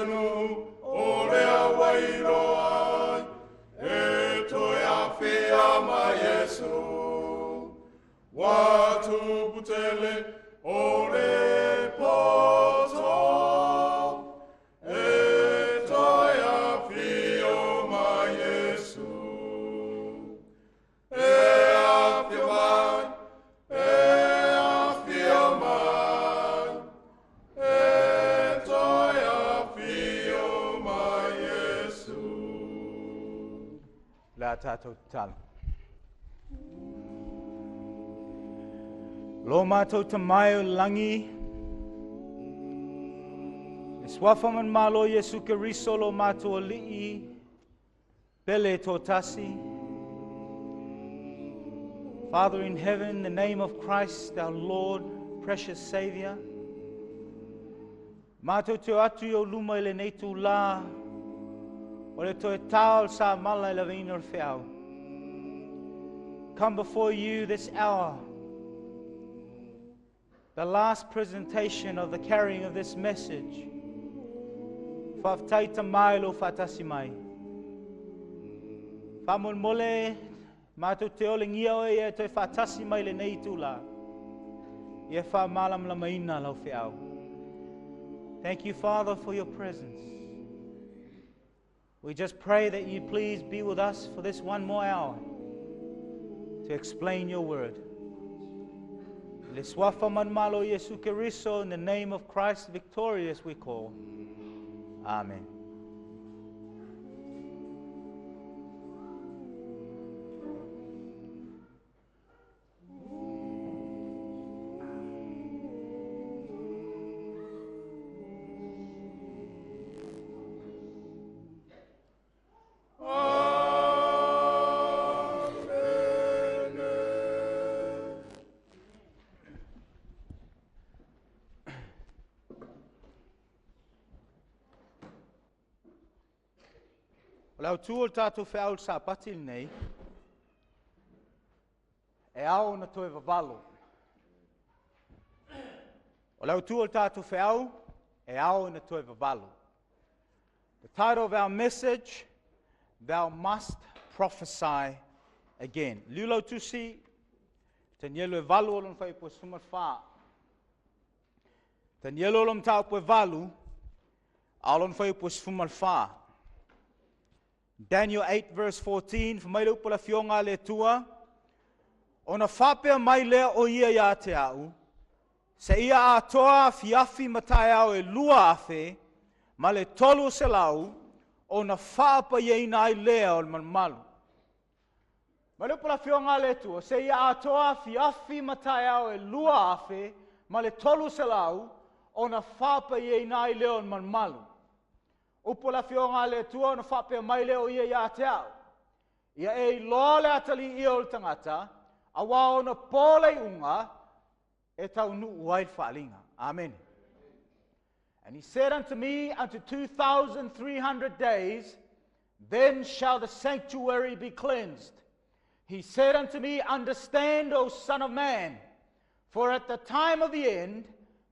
atunuu o lea ua iloa ai, e toe afia ma Iesu. Ua tupu tele o le poto, e toe afio ma Iesu. E afio mai, e afio mai, e toe afio ma Iesu. La tātou tatalo. Lo mātou te mai o langi, e swafa man malo Iesu Keriso lo mātou ali'i, pele tō tasi. Father in heaven, the name of Christ, our Lord, precious Savior, mātou te atu i o luma i le nei tū la, o le toe tau sa mala i la veina o le whiau. Come before you this hour, the last presentation of the carrying of this message. Whaftaita mai lo whatasi mai. Whamolmole, mātou te ole ngia o e toe whatasi mai le nei tū la. Ia wha malam la maina lau whiau. Thank you, Father, for your presence. We just pray that you please be with us for this one more hour to explain your word. Le swafa man malo Yesu Keriso, in the name of Christ victorious we call. Amen. Amen. O lau tu o tātou wheaul sa pati nei, e ao na toe vavalo. O lau tu o tātou wheau, e ao na toe vavalo. The title of our message, Thou Must Prophesy Again. Liu tusi, Tanielu e valu o lon whai po suma wha. Tanielu o lon tau po e valu, a lon whai po suma wha. Daniel 8 verse 14, fa mai le upo la fionga le tua, ona whapea mai lea o ia ia te au, se ia atoa fiafi matai au e lua afe, ma le tolu se lau, ona whaapa ia ina ai lea o le malumalu. Mai le upo la fionga le tua, se ia atoa fiafi matai au e lua afe, ma le tolu se lau, ona whaapa ia ina ai lea o le malumalu. Upo la fionga le tua, ona whapea mai lea o ia ia te au. Ia e iloa le atali ia o le tangata, a wā ona pōlei unga, e tau nuu ai le whaalinga. Amen. And he said unto me, unto 2,300 days, then shall the sanctuary be cleansed. He said unto me, understand, O son of man, for at the time of the end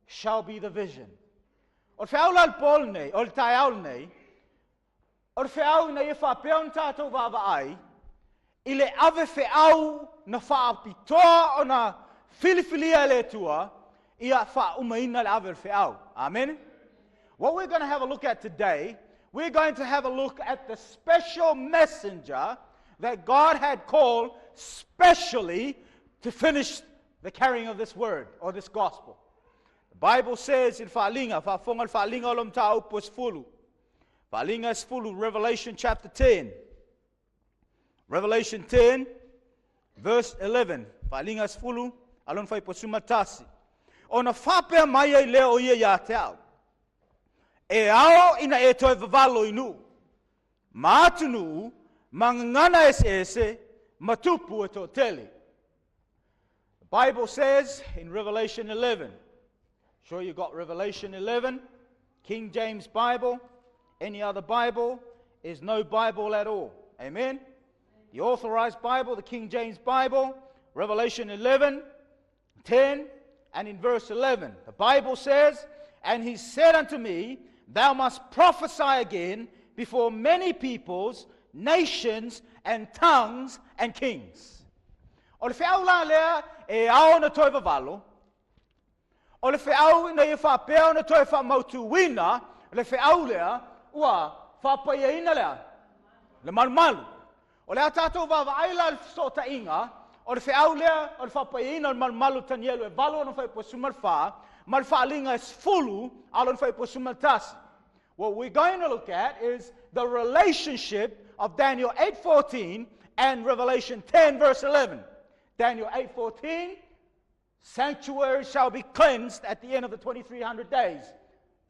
shall be the vision. O le whiaula le pōl nei, o le taeaul nei, o le whiau nei e whapea o tātou wawa ai, i le ave whiau na whaapitoa o na filifilia le tua, ia whaumaina le ave le whiau. Amen. What we're going to have a look at today, we're going to have a look at the special messenger that God had called specially to finish the carrying of this word or this gospel. The Bible says in Whaalinga, whaafonga le Whaalinga o lo mtāupu e sefulu. Whaalinga e sefulu, Revelation chapter 10. Revelation 10, verse 11. Whaalinga e sefulu, alon whai po sumatasi. Ona whapea mai ai lea o ia ia te au. E ao ina e toe vavalo inu. Ma atu mangangana ese ese, matupu e tō tele. The Bible says in Revelation 11, sure you got Revelation 11, King James Bible, any other Bible is no Bible at all. Amen? The authorized Bible, the King James Bible, Revelation 11, 10, and in verse 11. The Bible says, and he said unto me, Thou must prophesy again before many peoples, nations, and tongues and kings. O le feau la lea e ao ona toe vavalo, o le feau ina ia faapea ona toe faamautuina le feau lea ua faapaiaina lea, le malumalu. O le a tatou vaavaai la i le fesootaiga o le feau lea o le faapaiaina o le malumalu o Tanielu e 8 ona fuaiupu 14 ma le Faaliga e 10 a lona fuaiupu 11. What we're going to look at is the relationship of Daniel 8:14 and Revelation 10 verse 11. Daniel 8:14, sanctuary shall be cleansed at the end of the 2300 days.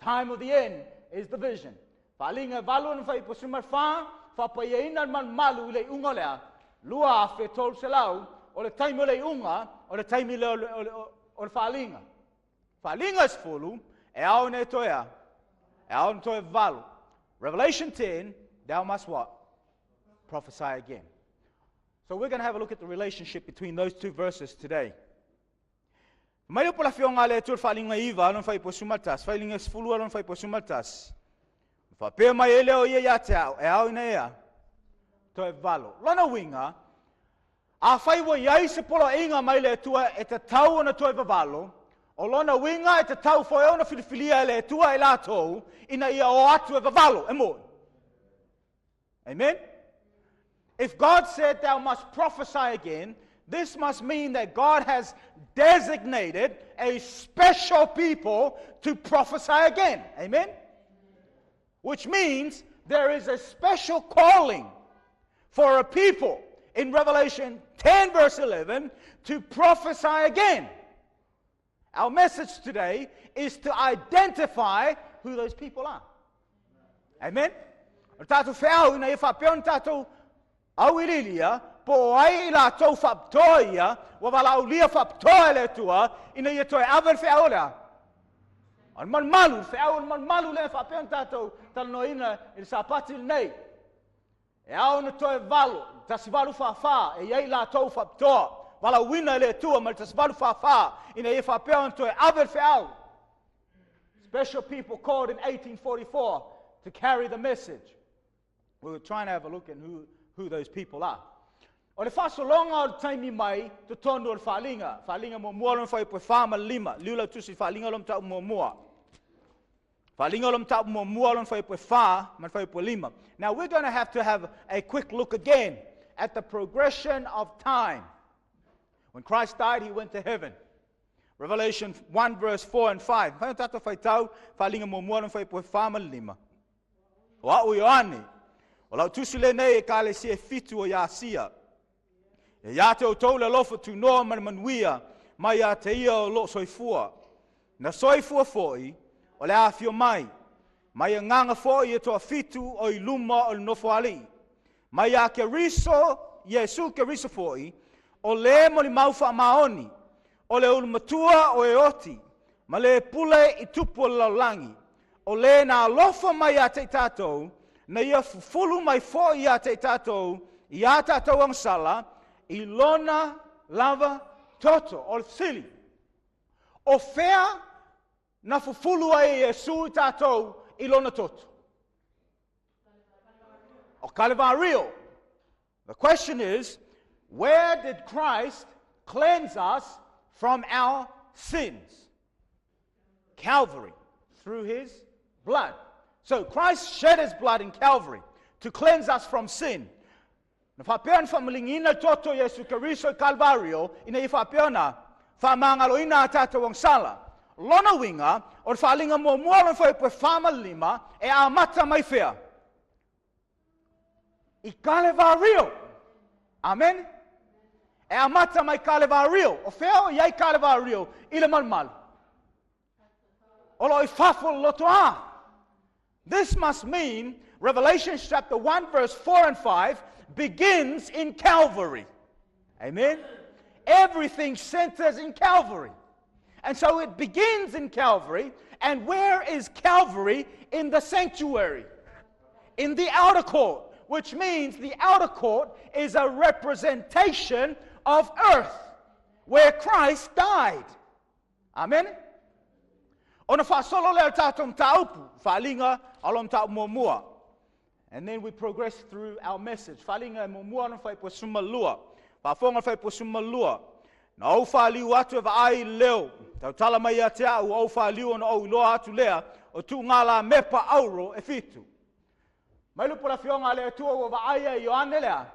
Time of the end is the vision. Faaliga e 8 ona fuaiupu 14, faapaiaina le malumalu i le iuga o lea, 2300, o le taimi o le iuga, o le taimi lea o le faaliga. Faaliga e 10, e ao ina e toe a, e ao ona toe vavalo. Revelation 10, thou must what? Prophesy again. So we're going to have a look at the relationship between those two verses today. Mai upu la fionga le tu faaliga 9 lona fuaiupu 11, faaliga 10 lona fuaiupu 11. Faapea mai e lea o ia ia te au, e ao ina ia toe vavalo. Lona uiga, afai ua i ai se poloaiga mai le Atua e tatau ona toe vavalo, o lona uiga e tatau foi ona filifilia e le Atua i latou ina ia o atu e vavalo e moni. Amen? If God said thou must prophesy again, this must mean that God has designated a special people to prophesy again. Amen? Which means there is a special calling for a people in Revelation 10 verse 11 to prophesy again. Our message today is to identify who those people are. Amen? O le tatou feau ina ia faapea ona tatou auiliilia po o ai i latou faapitoa ia ua valaaulia faapitoa e le Atua ina ia toe ave le feau lea. O le malumalu, le feau o le malumalu lea e faapea ona tatou talanoaina i le Sapati lenei. E ao ona toe valo, 1844, e i ai latou faapitoa, valaauina e le Atua mai le 1844, ina ia faapea ona toe ave le feau. Special people called in 1844 to carry the message. We were trying to have a look at who those people are. O le faasologa o le taimi mai totonu o le Faaliga. Faaliga muamua lona fuaiupu e 4 ma le 5. Liliu lau tusi i le Faaliga o le mataupu muamua. Faaliga o le mataupu muamua lona fuaiupu e 4 ma le fuaiupu e 5. Now we're going to have to have a quick look again at the progression of time. When Christ died, he went to heaven. Revelation 1 verse 4 and 5. Mafai ona tatou faitau Faaliga muamua lona fuaiupu e 4 ma le 5. O a'u Ioane, o lau tusi lenei i ekalesia e 7 o Asia. E ia te outou le alofa tunoa ma le manuia mai ia te ia o loo soifua. Na soifua foi o le afio mai. Mai agaga foi e toafitu o i luma o le nofoalii. Mai ia Keriso, Iesu Keriso foi, o le molimau faamaoni, o le ulumatua o e oti, ma le pule i tupu o le lalolagi, o le na alofa mai ia te i tatou, na ia fufulu mai foi ia te i tatou, i a tatou agasala, i lona lava toto. O le fesili, o fea na fufulu ai Iesu i tatou i lona toto? O Kalevario. The question is, where did Christ cleanse us from our sins? Calvary, through his blood. So Christ shed his blood in Calvary to cleanse us from sin. Na faapea ona faamaligiina le toto o Iesu Keriso i Kalvario ina ia faapea ona faamagaloina a tatou agasala. Lona uiga, o le Faaliga muamua lona fuaiupu e 4 ma le 5 e amata mai fea? I Kalevario. Amen. E amata mai Kalevario. O fea o i ai Kalevario i le malumalu? O loo i fafo o le lotoa. This must mean Revelation chapter 1 verse 4 and 5 begins in Calvary. Amen. Everything centers in Calvary. And so it begins in Calvary. And where is Calvary? In the sanctuary. In the outer court. Which means the outer court is a representation of earth where Christ died. Amen. Ona faasolo lea o le tatou mataupu, faaaliga o lo mataupu muamua. And then we progress through our message. Faaaliga e muamua ona fuaiupu e 12. Faafofoga le fuaiupu e 12. Na ou faliu atu e vaai i le leo, tautala mai ia te au, ua ou faliu ona ou iloa atu lea, o tuugalamepa auro e 7. Mai le upu a le Afioga a le Atua ua vaai ai Ioane lea,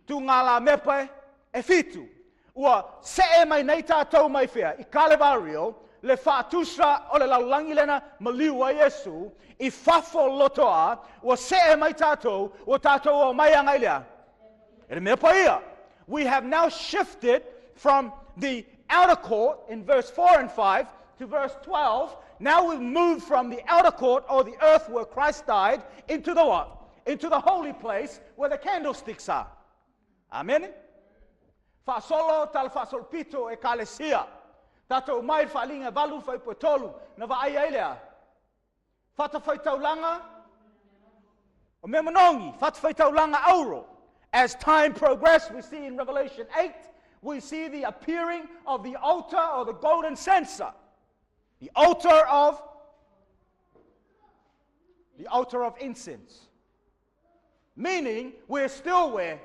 tuugalamepa e 7. Ua see mai nei tatou mai fea, i Kalevario, le faatusa o le lalolagi lena maliu ai Iesu, i fafo lotoa, ua see mai tatou, ua tatou o mai agai lea. E le mea paia. We have now shifted from the outer court in verse 4 and 5 to verse 12. Now we've moved from the outer court or the earth where Christ died into the what? Into the holy place where the candlesticks are. Amen. Faasolo tala faasolopito ekalesia. Tatou mai le faaaliga e 8 fuaiupu e 3 na vaai ai lea. Fatafaitaulaga o mea manogi, fatafaitaulaga auro. As time progressed, we see in Revelation 8, we see the appearing of the altar or the golden censer. The altar of incense. Meaning, we're still where?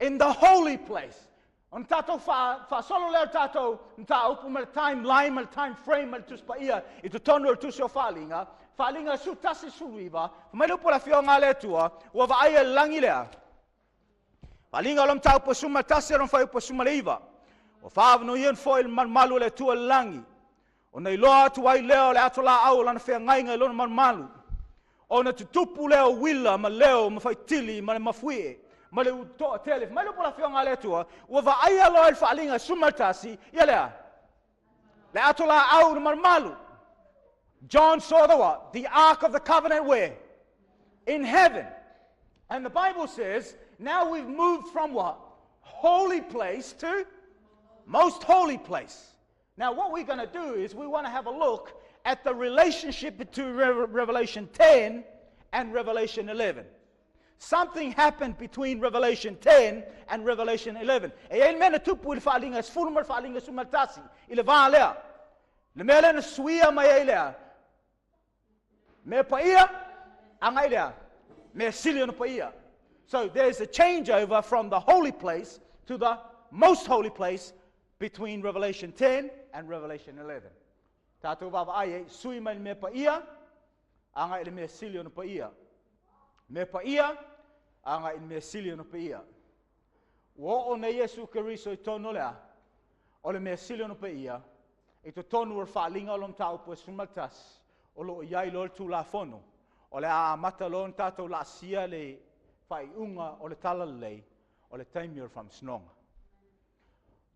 In the holy place. Ona tatou faasolo lea o le tatou mataupu ma le timeline ma le time frame ma le Tusi Paia i totonu o le Tusi o Faaaliga, Faaaliga 11 19, fai mai le upu a le Afioga a le Atua, ua vaai e le lagi lea. Faaaliga o le mataupu e 11 o le fuaiupu e 19. Ua faavanoia foi le malumalu o le Atua i le lagi. Ona iloa atu ai lea o le ato laau o lana feagaiga i lona malumalu. Ona tutupu lea o uila ma leo ma faitili ma le mafuie ma le utoa tele. Mai le upu a le Afioga a le Atua, ua vaaia loa i le faaaliga 11, ia lea. Le ato laau le malumalu. John saw the what? The Ark of the Covenant where? In heaven. And the Bible says, now we've moved from what? Holy place to most holy place. Now what we're going to do is we want to have a look at the relationship between Revelation 10 and Revelation 11. Something happened between Revelation 10 and Revelation 11. E i ai le mea na tupu i le faaaliga 10 ma le faaaliga 11 i le vā lea. Le mea lea na suia mai ai lea. Mea paia, agai lea. Mea sili ona paia. So there's a changeover from the holy place to the most holy place between Revelation 10 and Revelation 11. Tatou vaavaai e sui mai le mea paia, agai i le mea sili ona paia. Mea paia, agai i le mea sili ona paia. Ua oo nei Iesu Keriso i totonu o lea, o le mea sili ona paia, i totonu o le faaaliga o le mataupu e 11, o loo i ai loa le Tulafono, o le a amata loa ona tatou laasia le faaiuga o le talalelei, o le taimi o le faamasinoga.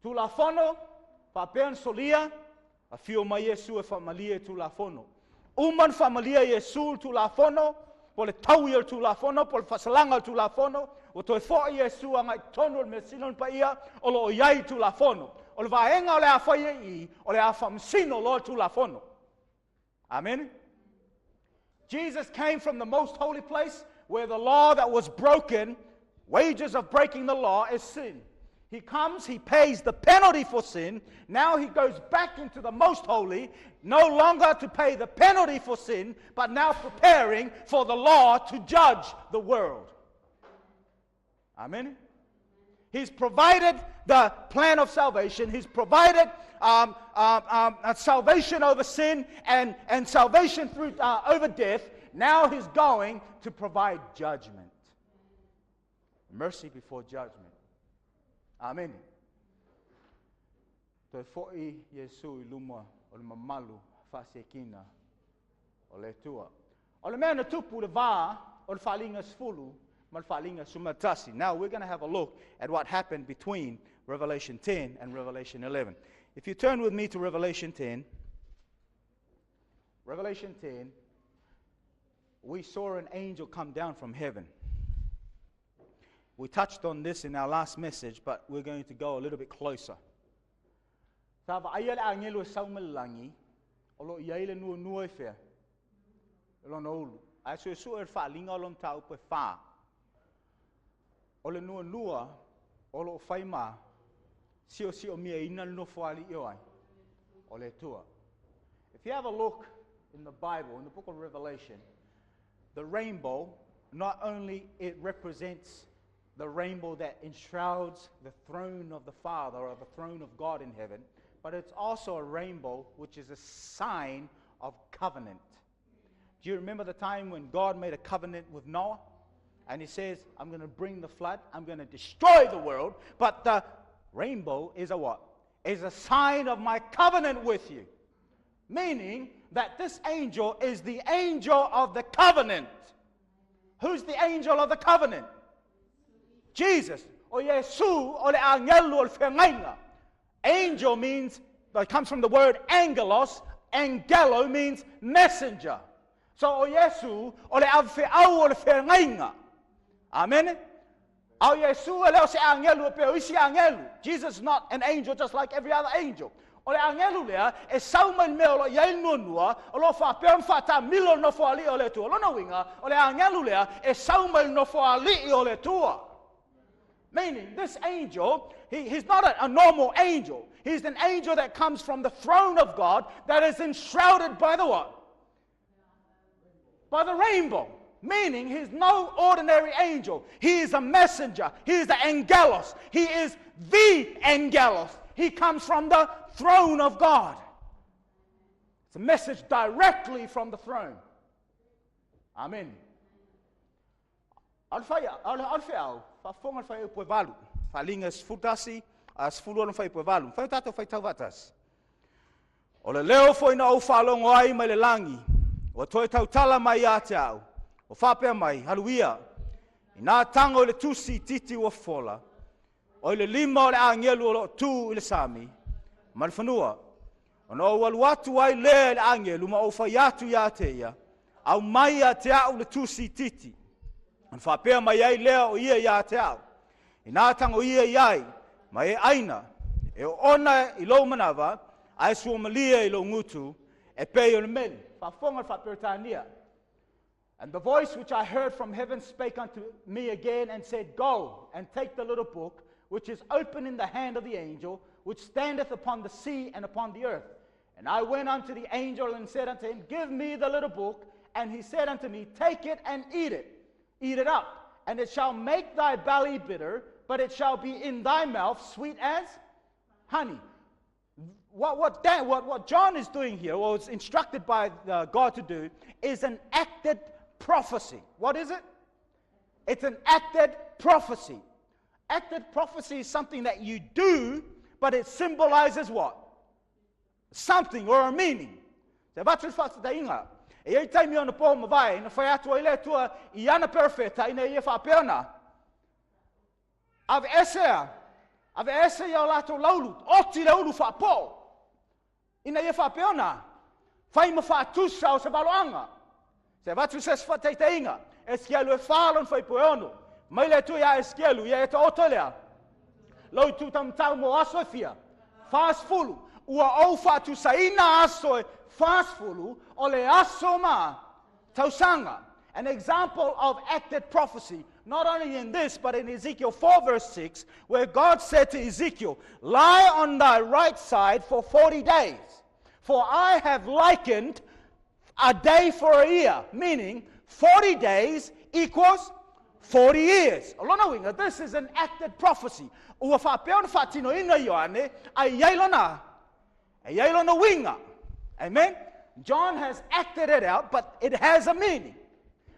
Tulafono, faapea na solia, afio mai Iesu e faamalie Tulafono. Uma na faamalia Iesu le Tulafono, po le taui o le Tulafono, po le faasalaga o le Tulafono, ua toe foi Iesu agai totonu o le mea sili ona paia, o loo i ai Tulafono. O le vaega o le a fai e i, o le a faamasino loa le Tulafono. Amen. Jesus came from the most holy place where the law that was broken, wages of breaking the law is sin. He comes, he pays the penalty for sin. Now he goes back into the most holy, no longer to pay the penalty for sin, but now preparing for the law to judge the world. Amen. He's provided the plan of salvation. He's provided salvation over sin and salvation through over death. Now he's going to provide judgment. Mercy before judgment. Amen. Toe foi Iesu i luma o le mamalu faasiekina o le Atua. O le mea na tupu le vā o le faaaliga 10 ma le faaaliga 11. Now we're going to have a look at what happened between Revelation 10 and Revelation 11. If you turn with me to Revelation 10, Revelation 10, we saw an angel come down from heaven. We touched on this in our last message, but we're going to go a little bit closer. Sa vaaia le agelu e sau mai le lagi, o loo i ai le nuanua i fea, e lona ulu. Ae suesue le faaaliga o lo mataupu e 4. O le nuanua o loo fai ma siosiomia ina le nofo alii o ai, o le Atua. E If you have a look in the Bible, in the book of Revelation, the rainbow, not only it represents the rainbow that enshrouds the throne of the Father or the throne of God in heaven, but it's also a rainbow which is a sign of covenant. Do you remember the time when God made a covenant with Noah? And he says, I'm going to bring the flood, I'm going to destroy the world, but the rainbow is a what? Is a sign of my covenant with you. Meaning that this angel is the angel of the covenant. Who's the angel of the covenant? Jesus. O Iesu o le angelu o le feagaiga. Angel means, it comes from the word angelos. Angelo means messenger. So o Iesu o le avefeau o le feagaiga. Amen. Ao Iesu e le o se angelu e pei o isi angelu. Jesus is not an angel just like every other angel. O le angelu lea, e sau mai le mea o lo o i ai le nuanua, o lo o faapea ona faatamilo le Nofoalii o le Atua. Lona uiga, o le angelu lea, e sau mai le Nofoalii o le Atua. Meaning, this angel, he's not a normal angel. He's an angel that comes from the throne of God that is enshrouded by the what? By the rainbow. Meaning, he's no ordinary angel. He is a messenger. He is the angelos. He is the angelos. He comes from the throne of God. It's a message directly from the throne. Amen. O le fai, o le, o le feau, faafofoga le fuaiupu e valu. Faaliga 11, a 16 fuaiupu e valu. Mafai ona tatou faitau faatasi. O le leo foi na ou faalogo ai mai le lagi, ua toe tautala mai ia te au, o faapea mai, Alu ia, inā tago i le tusi itiiti ua fofola, o i le lima o le agelu o lo o tu i le sami ma le fanua. Ona ou alu atu ai lea i le agelu ma ou fai atu ia te ia, Aumai ia te au le tusi itiiti. Ona faapea mai ai lea o ia ia te au, Inā tago ia i ai, ma e ʻaina, e oona i lou manava, ae suamalie i lou gutu, e pei o le meli. Faafofoga le faa-Peretania. And the voice which I heard from heaven spake unto me again and said, Go and take the little book which is open in the hand of the angel which standeth upon the sea and upon the earth. And I went unto the angel and said unto him, Give me the little book. And he said unto me, Take it and eat it. Eat it up, and it shall make thy belly bitter, but it shall be in thy mouth sweet as honey. What, what, that, what, what John is doing here, or was instructed by God to do, is an acted prophecy. What is it? It's an acted prophecy. Acted prophecy is something that you do, but it symbolizes what? Something or a meaning. Se avatu le faataitaiga, e i ai taimi o na pō mavae, na fai atu ai le Atua i ana perofeta ina ia faapea ona, Aveesea, aveese i a latou laulu, oti le ulu faapoo, ina ia faapea ona, fai ma faatusa o se valoaga. Se avatu se isi faataitaiga, Esikielu e wha lona fuaiupu e ono. Mai le Atua iā Esikielu, ia e taoto lea. Lou tūtaumatau mo aso e fia? 40. Ua ou faatusaina aso e 40 o le aso ma tausaga. An example of acted prophecy, not only in this, but in Ezekiel 4 verse 6, where God said to Ezekiel, Lie on thy right side for 40 days, for I have likened a day for a year, meaning 40 days equals 40 years. O lona uiga, this is an acted prophecy. Ua faapea ona faatinoina e Ioane, a i ai lona, e i ai lona uiga. Amen? John has acted it out, but it has a meaning.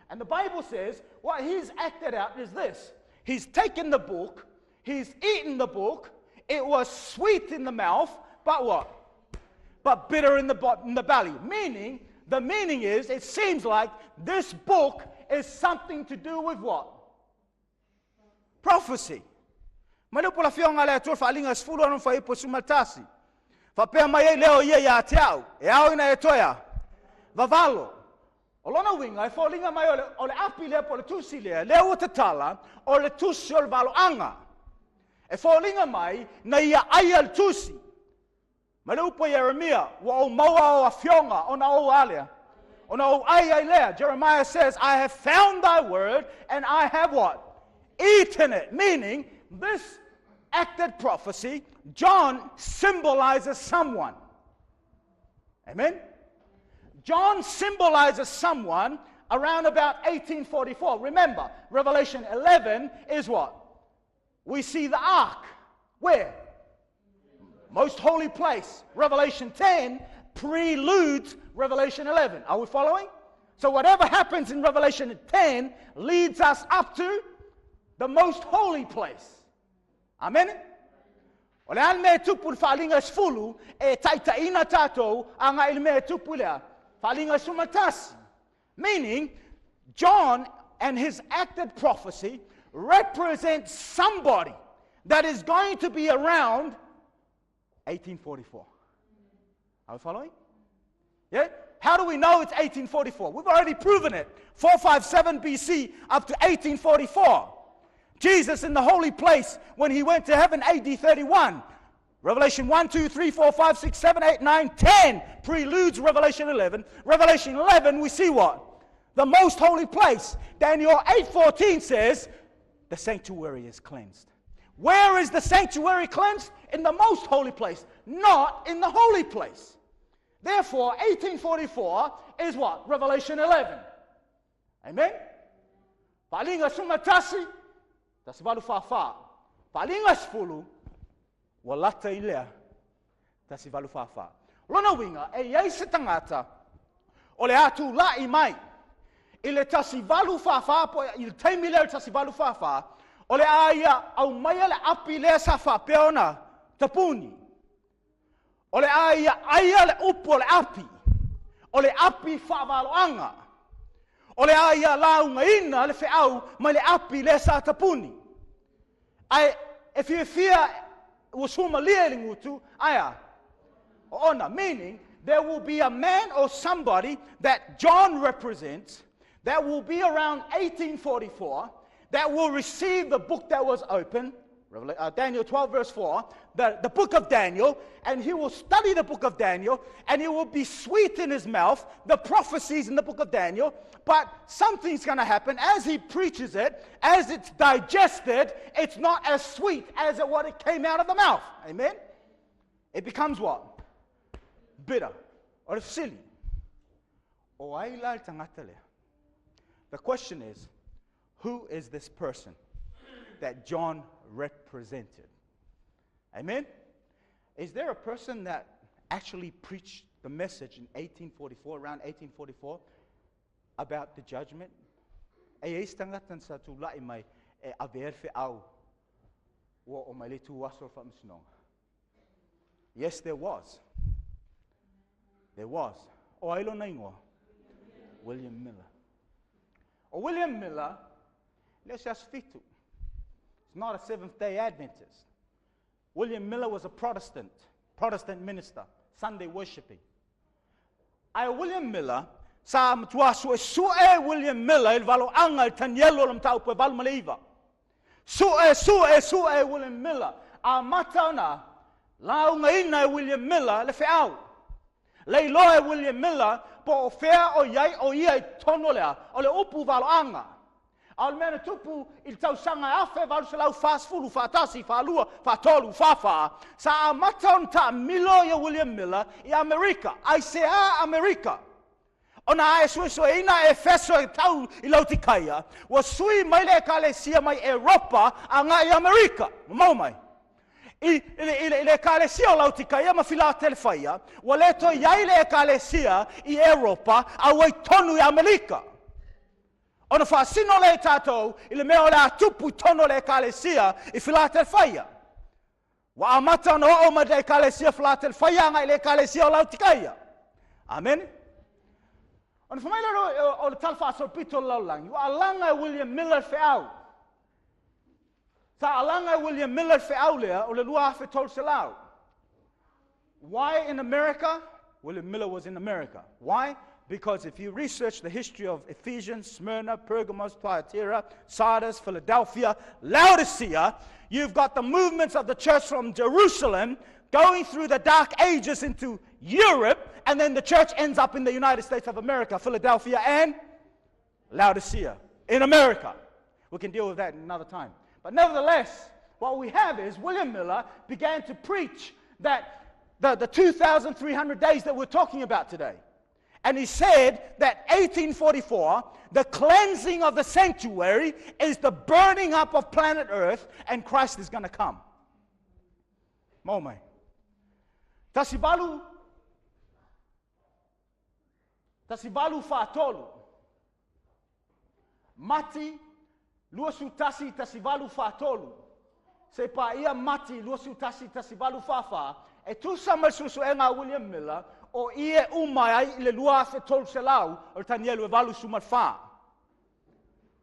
And the Bible says what he's acted out is this. He's taken the book, he's eaten the book, it was sweet in the mouth, but what? But bitter in the, in the belly. Meaning, the meaning is, it seems like this book is something to do with what? Prophecy. Mai le upu a le Afioga a le Atua Faaliga 16 fuaiupu 11. Faapea mai ai lea o ia ia te au, e ao ina e toe a vavalo. O lona uiga, e foliga mai o le, o le api lea po o le tusi lea, lea ua tatala, o le tusi o le valoaga. E foliga mai na ia aia le tusi. Mai le upu a Ieremia, ua ou maua au afioga ona ou a lea. Ona ou ai ai lea. Jeremiah says, I have found thy word and I have what? Eaten it. Meaning, this acted prophecy, John symbolizes someone. Amen? John symbolizes someone around about 1844. Remember, Revelation 11 is what? We see the ark. Where? Most holy place. Revelation 10 preludes Revelation 11. Are we following? So whatever happens in Revelation 10 leads us up to the most holy place. Amen? O le a le mea e tupu i le Faaaliga 10, e taitaiina tatou agai i le mea e tupu i le a? Faaaliga 11. Meaning, John and his acted prophecy represents somebody that is going to be around 1844. Are we following? Yeah? How do we know it's 1844? We've already proven it. 457 BC up to 1844. Jesus in the holy place when he went to heaven, AD 31. Revelation 1, 2, 3, 4, 5, 6, 7, 8, 9, 10 preludes Revelation 11. Revelation 11, we see what? The most holy place. Daniel 8:14 says, the sanctuary is cleansed. Where is the sanctuary cleansed? In the most holy place, not in the holy place. Therefore, 1844 is what? Revelation 11. Amen? Faaaliga 11, 1844. Faaaliga 10, ua lata i lea, 1844. Lona uiga, e i ai se tagata o le a tulai mai i le 1844, po i le taimi lea o le 1844, o le a ia aumaia le api lea sa faapea ona tapuni. O le a ia aia le upu o le api, o le api faavaloaga. O le a ia laugaina le feau mai le api lea sa tapuni. Ae e fiafia ua suamalie i le gutu, ae a? Oona, meaning there will be a man or somebody that John represents that will be around 1844 that will receive the book that was open, Daniel 12 verse 4, the book of Daniel, and he will study the book of Daniel, and it will be sweet in his mouth, the prophecies in the book of Daniel, but something's going to happen as he preaches it, as it's digested, it's not as sweet as what it came out of the mouth. Amen? It becomes what? Bitter or silly. O ai la le tagata lea? The question is, who is this person that John represented? Amen? Is there a person that actually preached the message in 1844, around 1844, about the judgment? E i ai se tagata sa tulai mai e avea le feau ua oo mai le itu aso o le faamasinoga. Yes, there was. There was. O ai lona igoa? William Miller. O William Miller, e le o se aso fitu. He's not a Seventh-day Adventist. William Miller was a Protestant minister, Sunday worshiping. Ae o William Miller, sa matua suesue William Miller i le valoaga i le tanielo o le mataupu e 89. Sue, sue, sue William Miller. Amata ona laugaina e William Miller le feau. Leiloa e William Miller po o fea o i ai o ia i totonu o le a, o le upu valoaga. A o le mea na tupu i le tausaga e 1841, 42, 43, 44, sa amata ona taamilo ia William Miller i Amerika. Aisea Amerika? Ona a e suesueina Efeso e tau i Laotikaia, ua sui mai le Ekalesia mai Eropa agai i Amerika. Mamao mai. I, i, le, i, le, i le Ekalesia o Laotikaia ma Filatelefaia, ua le toe i ai le Ekalesia i Eropa, a ua i tonu i Amerika. Ona faasino lea i tatou i le mea o le a tupu i tonu o le Ekalesia i Filatelefaia. Ua amata ona oo mai le Ekalesia Filatelefaia agai i le Ekalesia o Laotikaia. Amene. Ona fai mai lea o le tala faasolopito o le lalolagi, ua alaga e William Miller le feau. Sa alaga e William Miller le feau lea o le 2300. Why in America? William Miller was in America. Why? Because if you research the history of Ephesians, Smyrna, Pergamos, Thyatira, Sardis, Philadelphia, Laodicea, you've got the movements of the church from Jerusalem going through the dark ages into Europe, and then the church ends up in the United States of America, Philadelphia and Laodicea in America. We can deal with that another time. But nevertheless, what we have is William Miller began to preach that the 2,300 days that we're talking about today. And he said that 1844, the cleansing of the sanctuary is the burning up of planet Earth, and Christ is going to come. Mo mai. 1843. Mati, 21 1843. Se pa ia Mati, 21 1844, e tusa ma le suesuega a William Miller, o ia uma ai i le 2300 o le Tanielu e 84.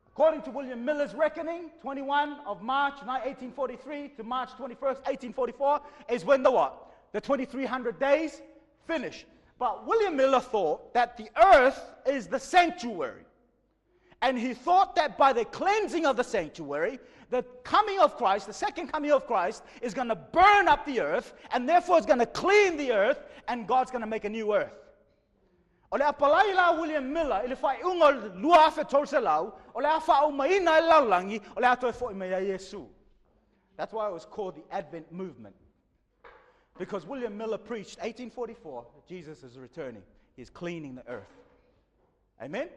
According to William Miller's reckoning, 21 of March 1843 to March 21st, 1844 is when the what? The 2300 days finish. But William Miller thought that the earth is the sanctuary. And he thought that by the cleansing of the sanctuary, the coming of Christ, the second coming of Christ, is going to burn up the earth, and therefore is going to clean the earth, and God's going to make a new earth. O le apalai la William Miller, i le faaiuga o le 2300, o le a faaumaina e lalolagi, o le a toe fo'i mai ai Iesu. That's why it was called the Advent Movement. Because William Miller preached 1844, Jesus is returning. He's cleaning the earth. Amen?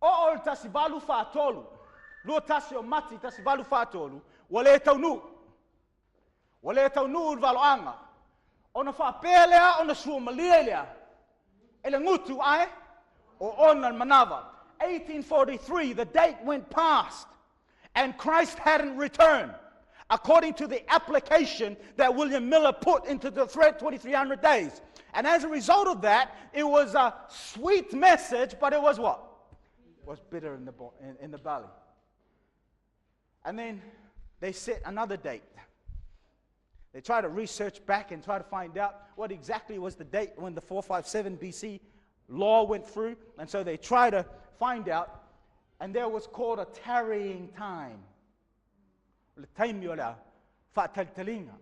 O o le 1843, 21 o Mati 1843, ua le taunuu. Ua le taunuu le valoaga. Ona faapea lea, ona suamalia lea. E le gutu ae, o ona le manava. 1843, the date went past and Christ hadn't returned according to the application that William Miller put into the thread 2300 days. And as a result of that, it was a sweet message, but it was what? It was bitter in the belly. And then they set another date. They try to research back and try to find out what exactly was the date when the 457 BC law went through. And so they try to find out, and there was called a tarrying time. Le taimi o le faatalitaliga.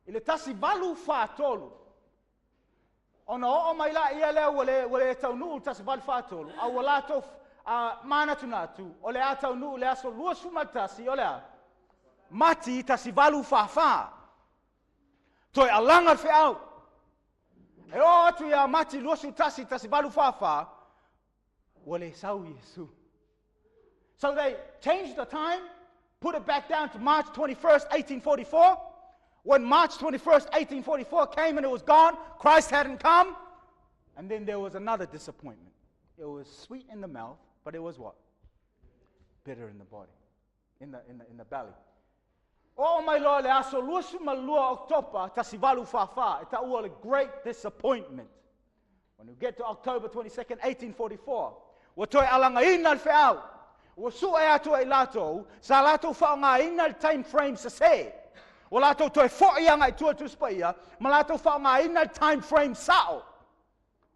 I le 1843, ona oo mai la ia lea ua le taunuu le 1843, a ua latou manatunatu, o le a taunuu le aso 21 o le a, Mati 1844. Toe alaga le feau. E o atu ia Mati 21 1844, ua le sau Iesu. So they changed the time, put it back down to March 21st, 1844. When March 21st, 1844 came and it was gone, Christ hadn't come. And then there was another disappointment. It was sweet in the mouth, but it was what? Bitter in the body, in the belly. O mai loa le aso 22 Oktopa, 1844, e taua le great disappointment. When we get to October 22nd, 1844, ua toe alagaina le feau. Ua sue atu ai latou, sa latou faaaogaina le time frame sese. Ua latou toe fo'i aga i tua Tusi Paia, ma latou faaaogaina le time frame sao.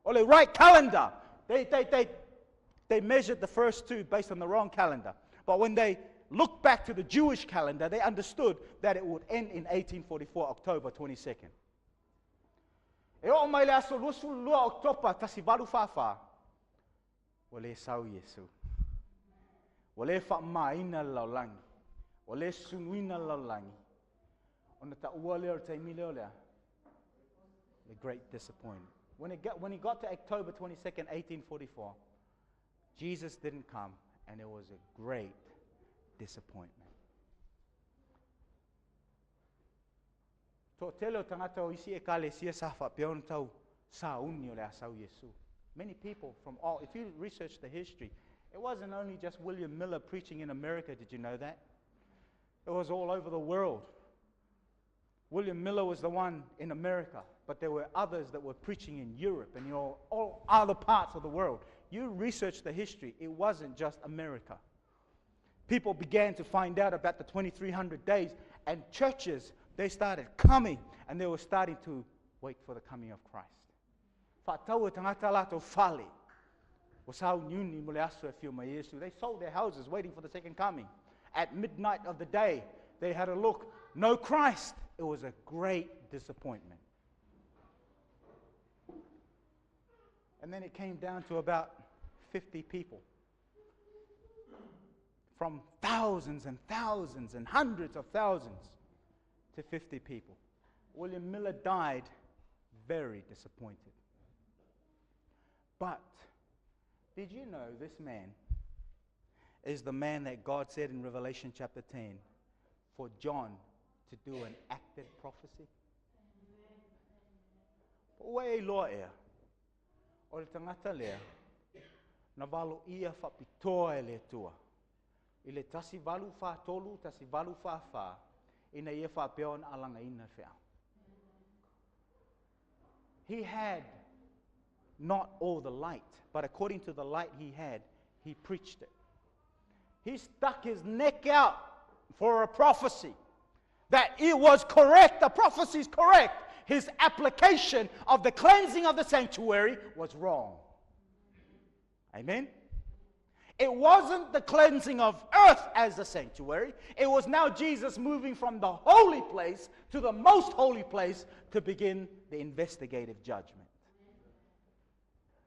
O le right calendar. They measured the first two based on the wrong calendar. But when they looked back to the Jewish calendar, they understood that it would end in 1844, October 22nd. E oo mai le aso 22 Oktopa, 1844, ua le sau Iesu. Ua le faamamaina le lalolagi. Ua le sunuina le lalolagi. Ona taua lea o le taimi lea o lea. The great disappointment. When it got to October 22nd, 1844, Jesus didn't come, and it was a great disappointment. Toatele o tagata o isi ekalesia sa faapea ona tau sauni o le a sau Iesu. Many people from all, if you research the history, it wasn't only just William Miller preaching in America, did you know that? It was all over the world. William Miller was the one in America, but there were others that were preaching in Europe and all other parts of the world. You research the history, it wasn't just America. People began to find out about the 2300 days, and churches, they started coming, and they were starting to wait for the coming of Christ. Faatau e tagata latou fale. Ua sauniuni mo le aso e afio mai Iesu. They sold their houses waiting for the second coming. At midnight of the day, they had a look. No Christ. It was a great disappointment. And then it came down to about 50 people. From thousands and thousands and hundreds of thousands to 50 people. William Miller died very disappointed. But did you know this man is the man that God said in Revelation chapter 10 for John to do an acted prophecy? Ua e iloa ea, o le tagata lea, na valoia faapitoa e le Atua. I le 1843, 1844, ina ia faapea ona alagaina le feau. He had not all the light, but according to the light he had, he preached it. He stuck his neck out for a prophecy that it was correct, the prophecy is correct. His application of the cleansing of the sanctuary was wrong. Amen? It wasn't the cleansing of earth as the sanctuary. It was now Jesus moving from the holy place to the most holy place to begin the investigative judgment.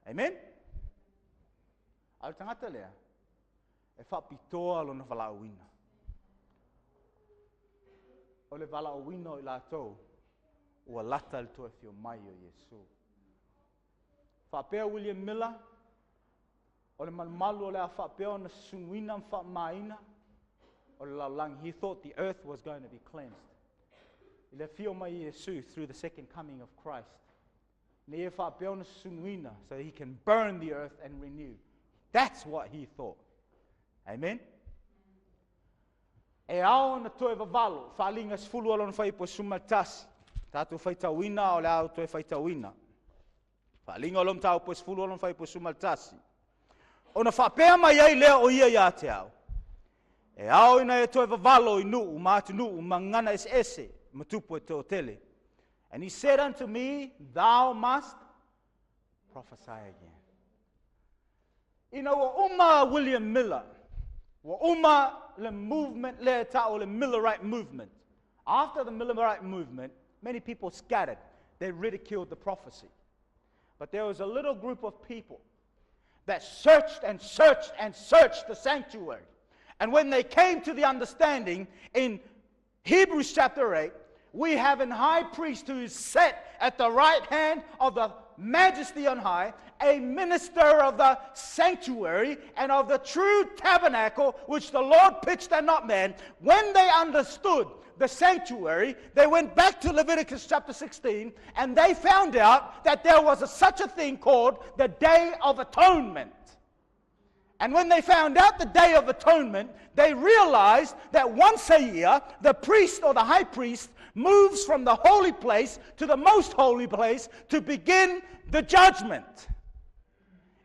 Amen? A o le tagata lea, e faapitoa lona valaauina. O le valaauina o i latou, ua lata le toe afio mai o Iesu. Faapea William Miller, o le malumalu o le a faapea ona sunuina ma faamamaina, o le lalolagi. He thought the earth was going to be cleansed. I le afio mai Iesu through the second coming of Christ. Ina ia faapea ona sunuina so he can burn the earth and renew. That's what he thought. Amen? E ao ona toe vavalo, Faaaliga 10 lona fuaiupu 11. Tatou faitauina o le ao toe faitauina. Faaaliga o le mataupu 10 lona fuaiupu 11. Ona faapea mai ai lea o ia ia te au. E ao ina e toe vavalo i nuu ma atunuu ma gagana eseese ma tupu e toatele. And he said unto me, thou must prophesy again. Ina ua uma William Miller, ua uma le movement lea e ta'u o le Millerite movement. After the Millerite movement, many people scattered. They ridiculed the prophecy. But there was a little group of people that searched and searched and searched the sanctuary. And when they came to the understanding in Hebrews chapter 8, we have an high priest who is set at the right hand of the majesty on high, a minister of the sanctuary and of the true tabernacle which the Lord pitched and not man. When they understood the sanctuary, they went back to Leviticus chapter 16 and they found out that there was such a thing called the Day of Atonement. And when they found out the Day of Atonement, they realized that once a year, the priest or the high priest moves from the holy place to the most holy place to begin the judgment.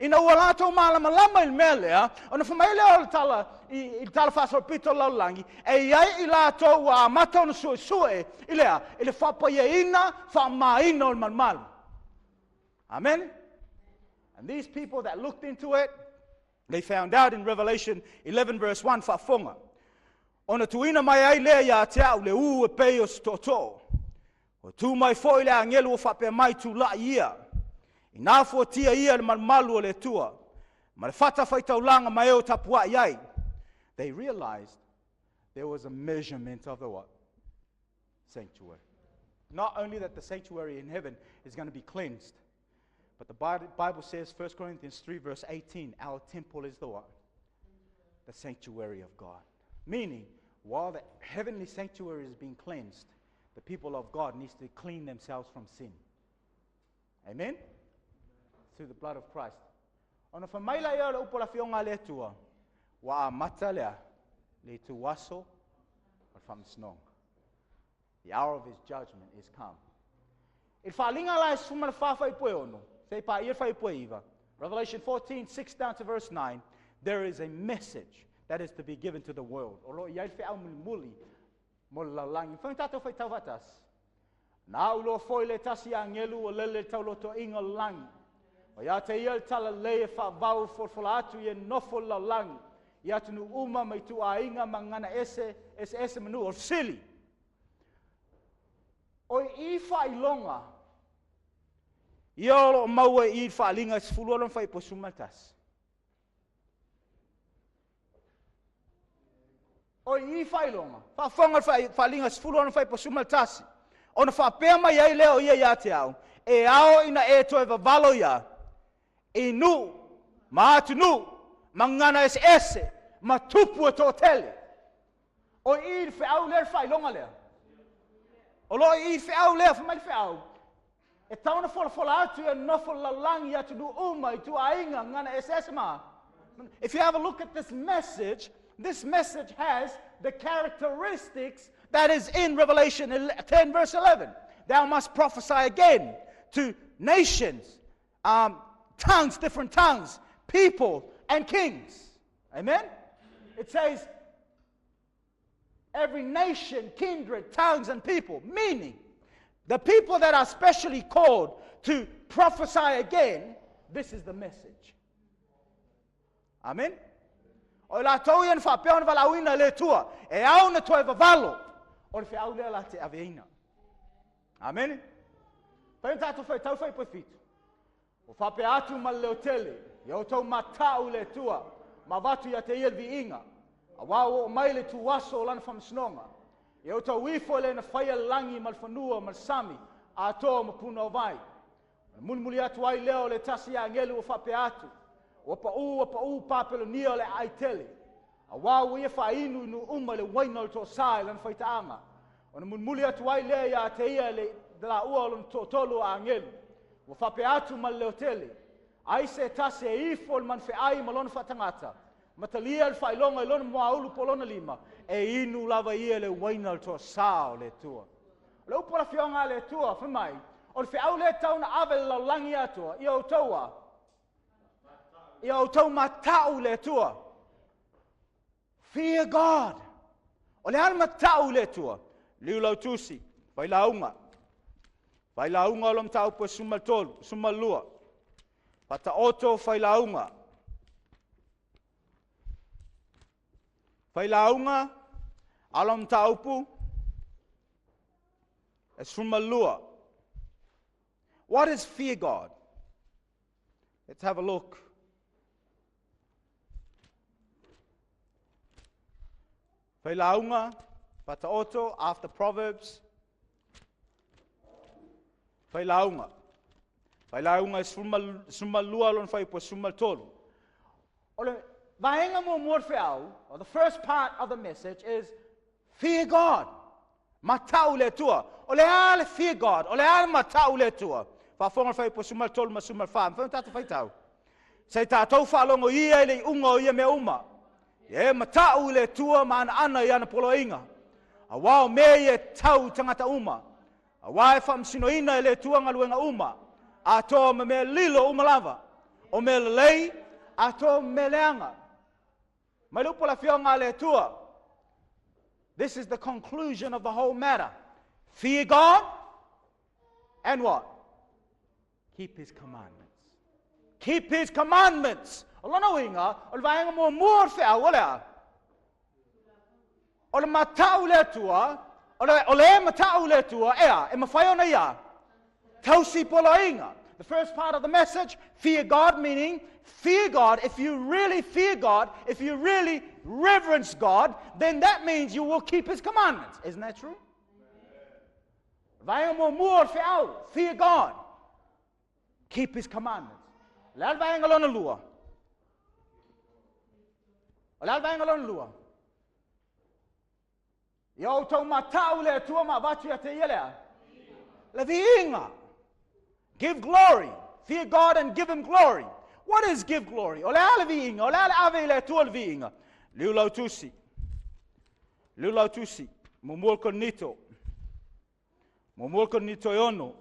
Ina ua latou malamalama i le mea lea, ona fai mai lea o le tala i le tala faasolopito o le lalolagi, e i ai i latou ua amata ona suesue i le a? I le faapaiaina, faamamaina o le malumalu. Amen? And these people that looked into it, they found out in Revelation 11 verse 1, faafofoga. Ona tuuina mai ai lea ia te au le ū e pei o se tootoo. Ua tu mai foi le agelu ua faapea mai, Tulai ia. Ina fuatia ia le malumalu o le Atua, ma le fata faitaulaga ma e o tapuai ai. They realized there was a measurement of the what? Sanctuary. Not only that the sanctuary in heaven is going to be cleansed, but the Bible says, 1 Corinthians 3 verse 18, our temple is the what? The sanctuary of God. Meaning, while the heavenly sanctuary is being cleansed, the people of God needs to clean themselves from sin. Amen? Through the blood of Christ. Ona fai mai la ia o le upu o le afioga a le Atua, ua amata lea le ituaso o le faamasinoga. The hour of his judgment is come. I le Faaaliga la e 14 fuaiupu e 6, seia paia le fuaiupu e 9, Revelation 14, 6 down to verse 9, there is a message that is to be given to the world. O lo o i ai le feau mulimuli mo le lalolagi. Mafai ona tatou faitau faatasi. Na au loa foi le tasi agelu ua lele le taulotoiga o le lagi. O ia te ia le talalelei e faavau folafola atu i e nofo le lalolagi, i atunuu uma ma ituaiga ma gagana ese, eseese ma nuu o le fesili. O i faailoga ia o lo o maua i i le Faaaliga e 16 ma fuaiupu 11. O i faailoga, faafofoga le Faaaliga 16 fuaiupu 11, ona faapea mai ai lea o ia ia te au, e ao ina e toe vavalo ia, I nuu ma atunuu ma gagana eseese ma tupu e toatele. O i i le feau lea le faailoga lea. O loo i i feau lea, fai mai le feau, e tatau ona folafola atu ia nofo le lalolagi i atunuu uma, ituaiga, gagana eseese ma. If you have a look at this message, this message has the characteristics that is in Revelation 10 verse 11. Thou must prophesy again to nations, tongues, different tongues, people, and kings. Amen? It says, every nation, kindred, tongues, and people. Meaning, the people that are specially called to prophesy again, this is the message. Amen? O latou ia na faapea ona valaauina e le Atua, e ao ona toe vavalo, o le feau lea la te aveina. Amen? Fai ona tatou faitau fuaiupu e 7. Ua faapea atu ma le leotele, ia outou mata'u i le Atua, ma avatu ia te ia le viiga, auā ua oo mai le ituaso o lana faamasinoga. Ia outou ifo i le na faia le lagi ma le fanua ma le sami, atoa ma puna o vai. Ona mulimuli atu ai lea o le tasi agelu ua faapea atu, Ua paʻū, ua paʻū Papelonia o le aai tele, auā ua ia faainu i nuu uma i le uaina o le toasā i lana faitaaga. Ona mulimuli atu ai lea ia te ia le laua o lona toatolu o agelu, ua faapea atu ma le leotele, Ai se tasi e ifo i le manufeai ma lona faatagata, ma talia le faailoga i lona muaulu po o lona lima, e inu lava ia i le uaina o le toasā o le Atua. O le upu a le Afioga a le Atua, fai mai, o le feau lea e tatau ona ave i le lalolagi atoa, ia outou a? Ia outou mata'u i le Atua. Fear God. O le a le mata'u i le Atua? Liu lau tusi, failauga. Failauga o lo mataupu e 13, 12. Faataoto failauga. Failauga, ala o mataupu e 12. What is fear God? Let's have a look. Failauga, Faataoto, after Proverbs. Failauga. Failauga e 12 lona fuaiupu e 13. O le vaega muamua o le feau, or the first part of the message is fear God. Mata'u i le Atua. O le a le fear God? O le a le mata'u i le Atua? Faafofoga le fuaiupu 13 ma 14. Mafai ona tatou faitau. Se i tatou faalogo ia i le iuga o ia mea uma. Ia e mata'u i le Atua ma anaana i ana poloaiga. Auā o mea ia e tatau i tagata uma. Auā e faamasinoina e le Atua galuega uma, atoa ma mea lilo uma lava, o mea lelei, atoa ma mea leaga. Mai le upu a le Afioga a le Atua. This is the conclusion of the whole matter. Fear God and what? Keep his commandments. Keep his commandments. O lona uiga, o le vaega muamua o le feau, o le a? O le mata'u i le Atua, o le, o le mata'u i le Atua, ea, e mafai ona ia tausi poloaiga. The first part of the message, fear God, meaning fear God. If you really fear God, if you really reverence God, then that means you will keep His commandments. Isn't that true? Vaega muamua o le feau, fear God. Keep His commandments. O le a le vaega lona lua? O le a le vaega lona lua? Ia outou mata'u i le Atua ma avatu ia te ia le a? Le viiga. Give glory. Fear God and give Him glory. What is give glory? O le a le viiga? O le a le ave i le Atua le viiga? Liu lau tusi. Liu lau tusi. Muamua Korinito. Muamua Korinito e 6.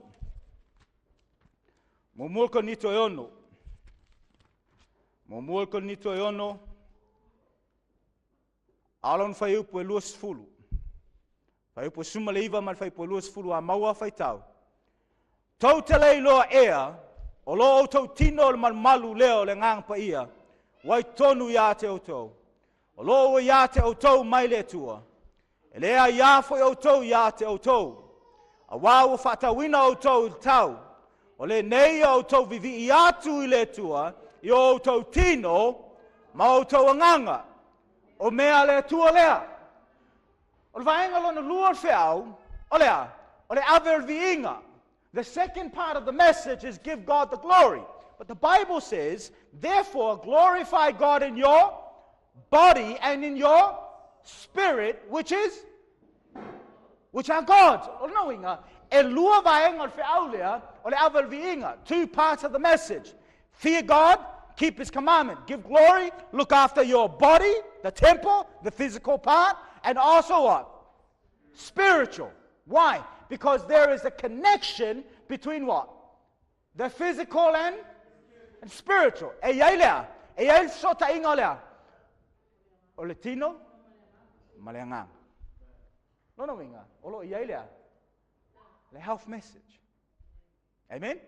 Muamua Korinito e 6. Muamua Korinito e 6. A o lona fuaiupu e 20. Fuaiupu e 19 ma le fuaiupu e 20 a maua faitau. Tou te le iloa ea, o lo outou tino o le malumalu lea o le Agaga Paia, ua i totonu ia te outou. O lo ua ia te outou mai le Atua. E le aiā foi outou ia te outou. Auā ua faatauina outou i le tau. O lenei ia outou vivii atu i le Atua i o outou tino ma outou agaga. O mea a le Atua lea. O le vaega lona lua o le feau, o le a? O le ave o le viiga. The second part of the message is give God the glory. But the Bible says, therefore glorify God in your body and in your spirit, which is which are God's. O lona uiga, e lua vaega o le feau lea, o le ave o le viiga. Two parts of the message. Fear God, keep His commandment. Give glory, look after your body, the temple, the physical part, and also what? Spiritual. Why? Because there is a connection between what? The physical and spiritual. E i ai lea. E i ai le fesootaiga o lea. O le tino ma le agaga. Lona uiga, o lo o i ai lea. Le health message. Amen?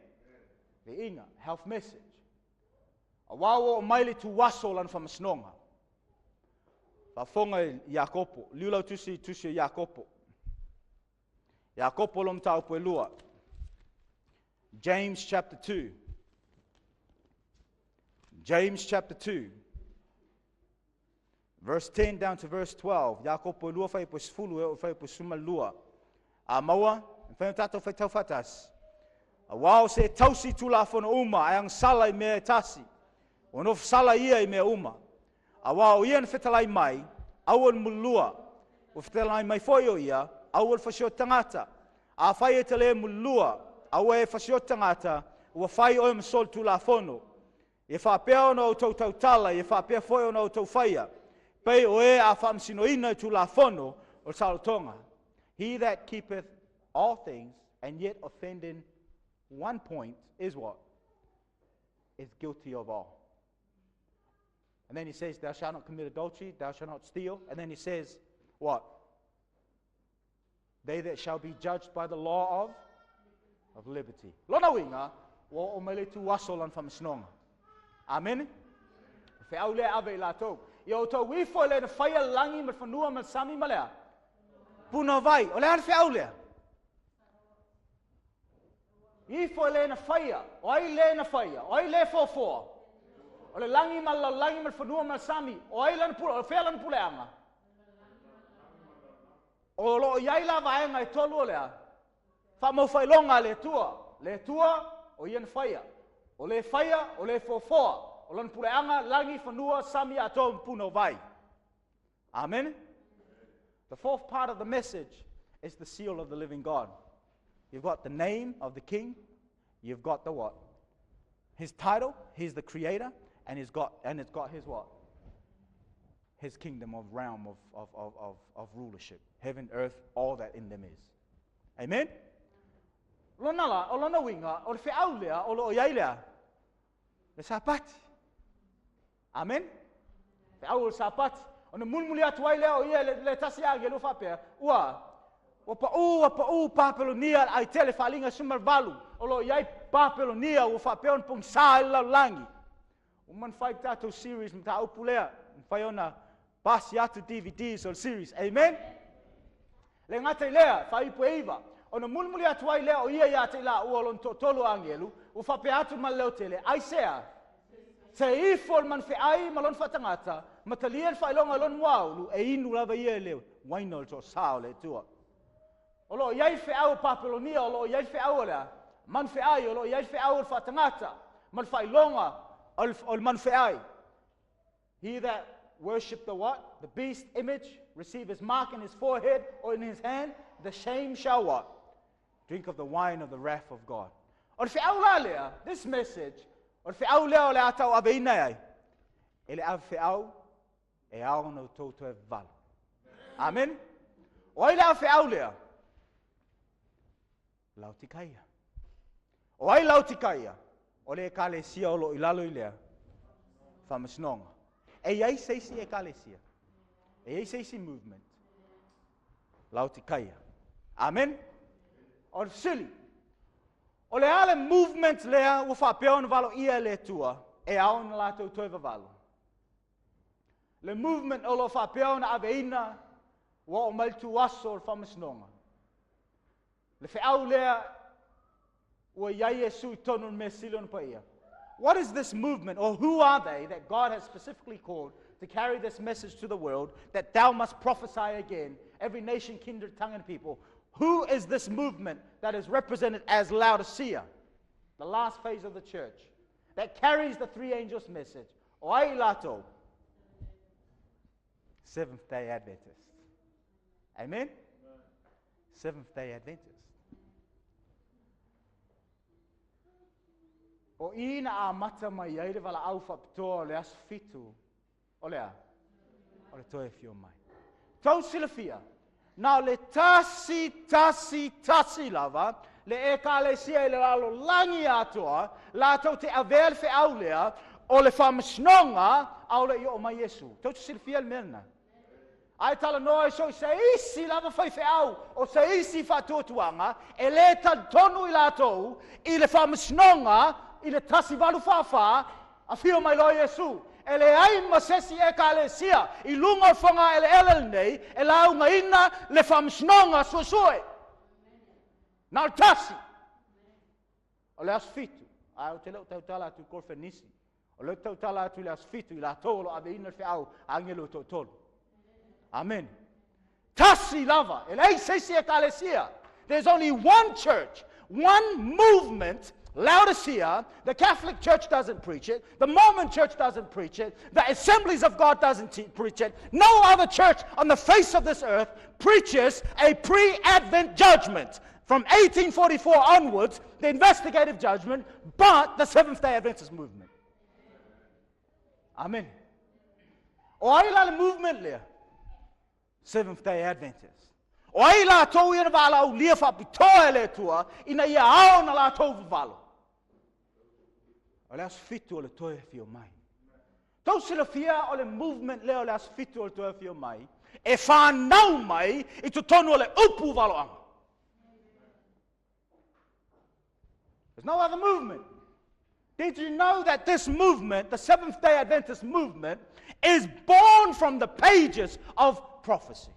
Viiga, health message. Auā ua oo mai le ituaso o lana faamasinoga. Faafofoga i Iakopo, liu lau tusi i tusi o Iakopo. Iakopo lo mataupu e lua. James chapter 2. James chapter 2. Verse 10 down to verse 12. Iakopo e lua fuaiupu e 10 e oo i fuaiupu e 12. A maua, e mafai ona tatou faitau faatasi. Auā o se e tausi i Tulafono uma, ae agasala i mea e tasi, ua nofo sala ia i mea uma. Auā o ia na fetalai mai, aua le mulilua. Ua fetalai mai foi o ia, aua le fasioti tagata. Afai e te le mulilua, aua e fasioti tagata, ua fai oe ma solitulafono. Ia faapea ona outou tautala, ia faapea foi ona outou faia, pei o e a faamasinoina i Tulafono o le saolotoga. He that keepeth all things and yet offend in one point is what? Is guilty of all. And then he says, Thou shalt not commit adultery, thou shalt not steal. And then he says, What? They that shall be judged by the law of, of liberty. Lona uiga, ua oo mai le ituaso o lana faamasinoga. Amene? O feau lea e ave i latou. Ia outou ifo i le na faia le lagi ma le fanua ma le sami ma le a? Punavai. O le a le feau lea? Ifo i le na faia. O ai le na faia? O ai le foafoa? O le lagi ma le lalolagi ma le fanua ma le sami. O ai lana pule? O fea lana puleaga? O lo o i ai la vaega e tolu o lea. Faamaufailoga a le Atua. Le Atua, o ia na faia. O le faia, o le foafoa. O lona puleaga, lagi, fanua, sami atoa ma puna o vai. Amen. The fourth part of the message is the seal of the living God. You've got the name of the king, you've got the what? His title, he's the creator, and he's got and it's got his what? His kingdom of realm of, of, of, of, of rulership. Heaven, earth, all that in them is. Amen? Lona la, o lona uiga, o le feau lea, o lo o i ai lea, le Sapati. Amen? Feau o le Sapati. Ona mulimuli atu ai lea o ia le, le tasi agelu faapea, ua, ua paʻū, ua paʻū Papelonia le aitele faaliga 18, o lo o i ai Papelonia ua faapea ona pogisā ai le lalolagi. Ua uma ona fai le tatou series mataupu lea, mafai ona pasi atu DVDs o le series. Amen? Le gata i lea, fuaiupu e 9, ona mulimuli atu ai lea o ia ia te i laua o lona toatolu o agelu, ua faapea atu ma le leotele, aisea? Se ifo le manufeai ma lona faatagata, ma talia le faailoga i lona muaulu, e inu lava ia i le uaina o le toasā o le Atua. O lo o i ai feau o Papelonia, o lo o i ai feau o le a? Manufeai, o lo o i ai feau o le faatagata, ma le faailoga o le manufeai. He that worship the what? The beast image, receive his mark in his forehead or in his hand, the shame shall what? Drink of the wine of the wrath of God. O le feau la lea, this message, o le feau lea o le a tauaveina e ai, e le ave feau e ao ona outou toe vavalo. Amen. O ai le ave feau lea? Laotikaia. O ai Laotikaia? O le ekalesia o lo o i lalo i lea faamasinoga. E i ai se isi ekalesia. E i ai se isi movement. Laotikaia. Amen. O le fesili, o le a le movement lea ua faapea ona valoia e le Atua e ao ona latou toe vavalo? Le movement o lo o faapea ona aveina ua oo mai le tuaso o le faamasinoga. Le feau lea ua i ai Iesu i totonu o le mea sili ona paia. What is this movement, or who are they that God has specifically called to carry this message to the world that thou must prophesy again, every nation, kindred, tongue, and people? Who is this movement that is represented as Laodicea, the last phase of the church? that carries the three angels' message. O ai latou? Seventh-day Adventist. Amen? Seventh-day Adventist. O i na amata mai ai le valaau faapitoa o le aso 7, o le a? O le toe afio mai. Tou silafia, na o le 1, 1, 1 lava, le ekalesia i le lalolagi atoa, latou te avea le feau lea, o le faamasinoga, a o le i oo mai Iesu. Tou te silafia le mea lena. Ai talanoa i so i se isi lava fai feau, o se isi faatuatuaga, e le talitonu i latou, i le faamasinoga, i le 1844, afio mai loa Iesu. E leai ma se isi ekalesia i luga o foga eleele lenei, e laugaina le faamasinoga suesue. Na o le tasi. O le aso 7. Ai, o te leo tautala atu i Korofenisi. O leo tautala atu i le aso 7 i latou o lo aveina le feau a angelo toatolu. Amen. Tasi lava. E leai se isi ekalesia. There's only one church, one movement, Laodicea. The Catholic Church doesn't preach it. The Mormon Church doesn't preach it. The Assemblies of God doesn't preach it. No other church on the face of this earth preaches a pre-Advent judgment. From 1844 onwards, the investigative judgment, but the Seventh-day Adventist movement. Amen. O ai la le movement lea? Seventh-day Adventist. O ai latou ia na valaaulia faapitoa e le Atua, ina ia ao na latou vavalo. O le aso 7 o le toe afio mai. Tou silafia o le movement lea o le aso 7 o le toe afio mai, e whanau mai i totonu o le upu valoanga. There's no other movement. Did you know that this movement, the Seventh-day Adventist movement, is born from the pages of prophecy?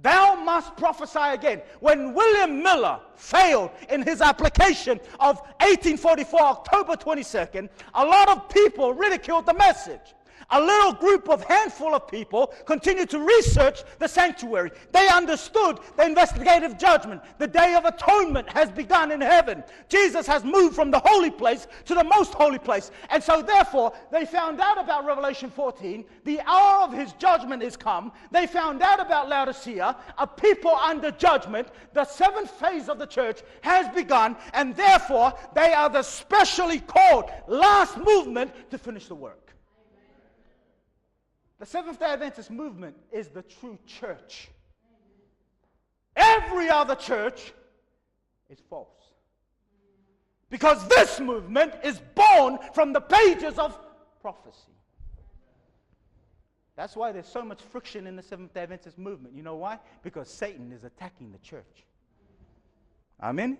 Thou must prophesy again. When William Miller failed in his application of 1844, October 22nd, a lot of people ridiculed the message. A little group of handful of people continued to research the sanctuary. They understood the investigative judgment. The day of atonement has begun in heaven. Jesus has moved from the holy place to the most holy place. And so therefore, they found out about Revelation 14. The hour of his judgment is come. They found out about Laodicea, a people under judgment. The seventh phase of the church has begun, and therefore, they are the specially called last movement to finish the work. The Seventh-day Adventist movement is the true church. Every other church is false. Because this movement is born from the pages of prophecy. That's why there's so much friction in the Seventh-day Adventist movement. You know why? Because Satan is attacking the church. Amen?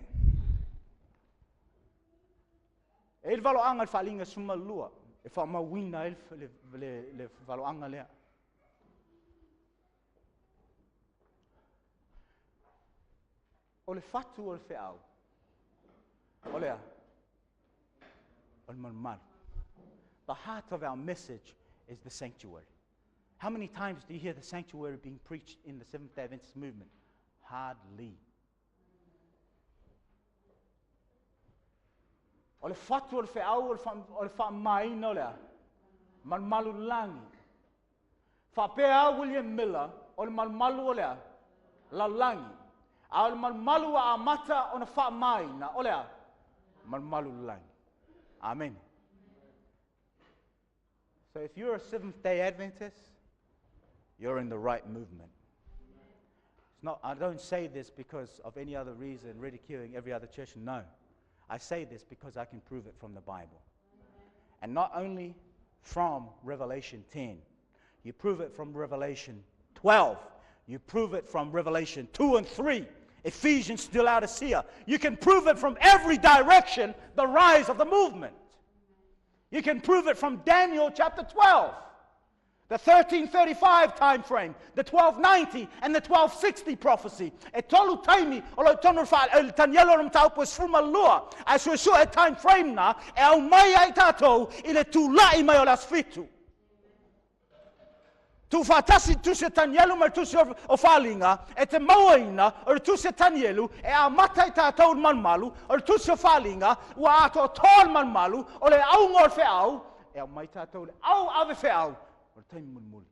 E le valoanga le whaalinga suma lua. E wha mauina e le valoanga lea. O le whatu o le wheau. O lea. O le malumalu. The heart of our message is the sanctuary. How many times do you hear the sanctuary being preached in the Seventh-day Adventist movement? Hardly. O le whatu o le wheau o le whaamaina o lea, malumalu langi. Whapea William Miller o le malumalu o lea, lalangi. A o le malumalu a amata o na whaamaina o lea, malumalu langi. Amen. So if you're a Seventh-day Adventist, you're in the right movement. It's not, I don't say this because of any other reason, ridiculing every other church. No. I say this because I can prove it from the Bible. And not only from Revelation 10. You prove it from Revelation 12. You prove it from Revelation 2 and 3. Ephesians to Laodicea. You can prove it from every direction, the rise of the movement. You can prove it from Daniel chapter 12. The 1335 time frame, the 1290 and the 1260 prophecy. E tolu taimi o lo tonu wha, e Danielo ram taupo e sfuma lua. A sue sue e time frame na, e au mai ai tātou i le tūlai mai o le asfitu. Tuufaatasi le tusi a Tanielu ma le tusi o Faaliga, e te mauaina o le tusi a Tanielu e amata i tatou le malumalu, o le tusi o Faaliga ua atoatoa le malumalu, o le auga o le feau, e aumai tatou le au ave feau, o le taimi mulimuli.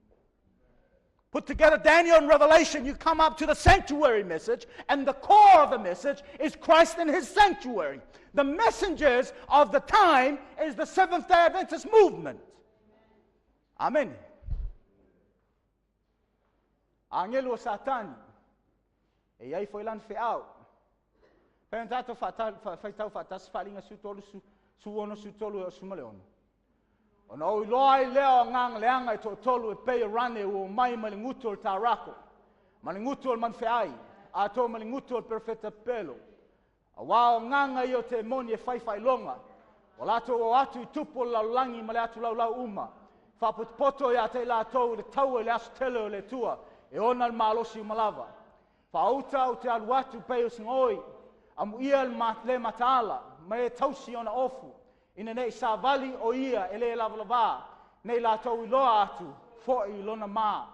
Put together Daniel and Revelation, you come up to the sanctuary message, and the core of the message is Christ and his sanctuary. The messengers of the time is the Seventh day Adventist movement. Amen. Agelu o Satani, e iai foi lana feau. Fai ona tatou faitau faatasi Faaliga 13, 16, 13 e oo 16. Ona ou iloa ai lea o agaga leaga e toatolu e pei o rane ua omai mai le gutu o le tarako, ma le gutu o le manufeai, atoa ma le gutu o le perofeta pepelo. Auā o agaga ia o temoni e fai faailoga, ua latou o atu i tupu o le lalolagi ma le atu laulau uma, faapotopoto ia te i latou i le taua i le aso tele o le Atua, e ona le malosi uma lava. Faauta ou te alu atu pei o se gaoi, amuia le le mataala, ma e tausi ona ofu, ina nei savali o ia e le lavalavā, nei latou iloa atu foi i lona mā.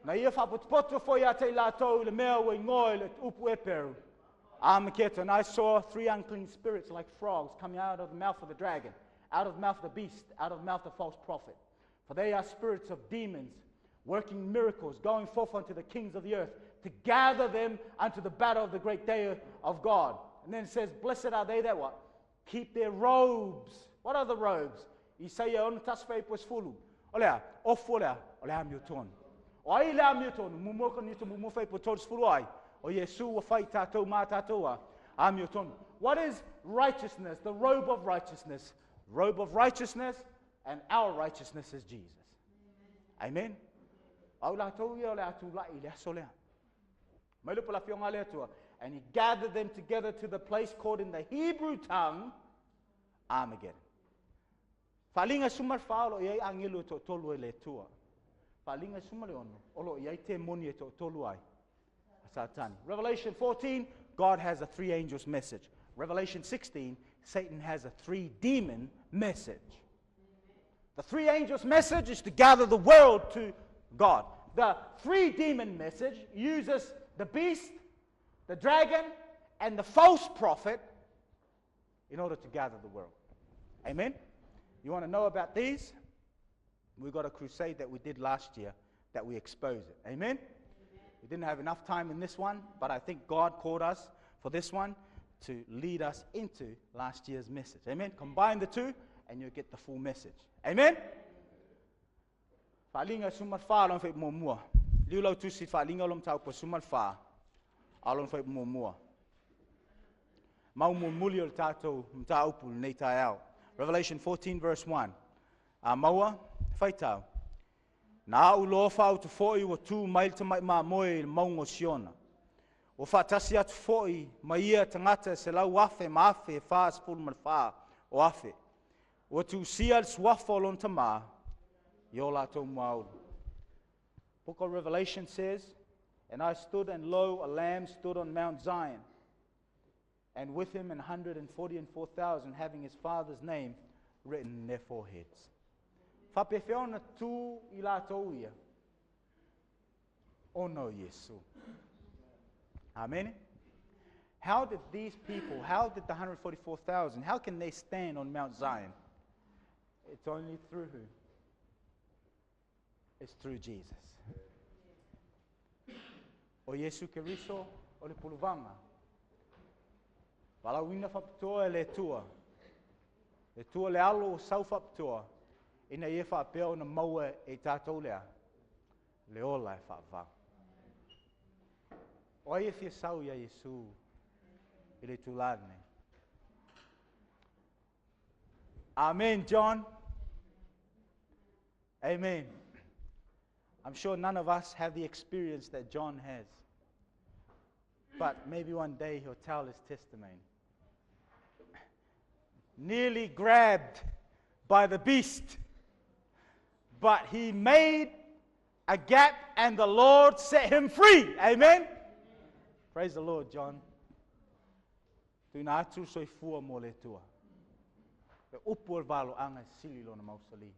Na ia faapotopoto foi ia te i latou i le mea ua igoa i le upu Eperu, Armageddon. I saw three unclean spirits like frogs coming out of the mouth of the dragon, out of the mouth of the beast, out of the mouth of the false prophet. For they are spirits of demons, working miracles, going forth unto the kings of the earth to gather them unto the battle of the great day of God. And then it says, blessed are they that what? Keep their robes. What are the robes? Isaia 61 fuaitau 10. O lea, ofu o lea, o le amiotonu. O ai le amiotonu, muamua Korinito muamua fuaiupu 30 ai. O Iesu ua fai tatou ma tatou a amiotonu. What is righteousness? The robe of righteousness. Robe of righteousness and our righteousness is Jesus. Amen. Au latou ia o le atulai i le aso lea. Mai le upu a le afioga a le Atua. And he gathered them together to the place called in the Hebrew tongue, Armageddon. Faaliga 14 o lo o i ai agelu e toatolu ai le Atua. Faaliga 16 o lo o i ai temoni e toatolu ai. Satani. Revelation 14, God has a three angels message. Revelation 16, Satan has a three demon message. The three angels message is to gather the world to God. The three demon message uses the beast, the dragon, and the false prophet in order to gather the world. Amen? You want to know about these? We got a crusade that we did last year that we expose it. Amen? We didn't have enough time in this one, but I think God called us for this one to lead us into last year's message. Amen? Combine the two and you'll get the full message. Amen? Faaliga 14 lona fuaiupu muamua. Liu lau tusi Faaliga lo mataupu 14 a lona fuaiupu muamua. Mau mulimuli o le tatou mataupu lenei taeao. Revelation 14 verse 1. A maua, faitau. Na au loa faautu foi ua tu mai le tamai mamoe i le mauga o Siona. Ua faatasi atu foi ma ia tagata 100,000 ma 44,000 o afe. Ua tuusia le suafa o lona tamā i o latou muaulu. Book of Revelation says, And I stood, and lo, a lamb stood on Mount Zion, and with him 144,000, having his father's name written in their foreheads. Faapefea ona tu i latou ia? Ona o Iesu. Amen. How did these people, how did the 144,000, how can they stand on Mount Zion? It's only through who? It's through Jesus. O Iesu Keriso o le puluvaga. Valaauina faapitoa e le Atua. Le Atua le alo o sau faapitoa. Ina ia faapea ona maua e tatou lea. Le ola e faavavau. O ai e fia sau ia Iesu i le itulā lenei. Amen, John. Amen. I'm sure none of us have the experience that John has. But maybe one day he'll tell his testimony. Nearly grabbed by the beast, but he made a gap and the Lord set him free. Amen. Praise the Lord, John. Tuuina atu soifua mo le Atua. Le upu o le valoaga e sili lona mausali.